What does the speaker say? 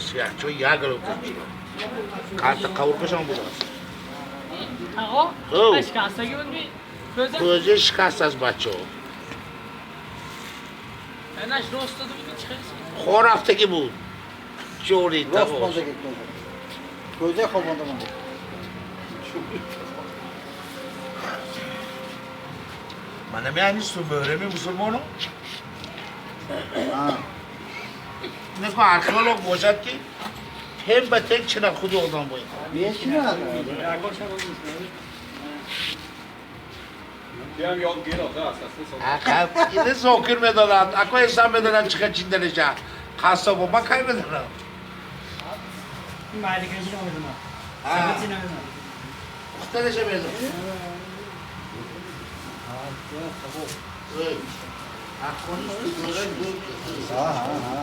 Сияҳчой як гирифта карта қавуркашон будааст. Ағо, Ҳов. шикастагӣ буд ми? Кӯза? Кӯза шикаст аз бачаҳо. Наш рост дода буд, чӣ хел? Хор рафтагӣ буд. Ҷори Рост тавош. мондаги кӯза. Кӯза хобонда монда. Мана меани сумӯрами мусулмоно. А, Неко археолог бошад, ки тем ба тем чина худи одам бояд. Мечинад. Биям ёд гир охе асасно сол. Ақа, ине Зокир медонад, ако Эсан медонад, чӣ хел чинданиша. Қассобо ман кай медонам? А, пухтаниша медонам. Эй, Ҳаққони сумӯра. А, а, а.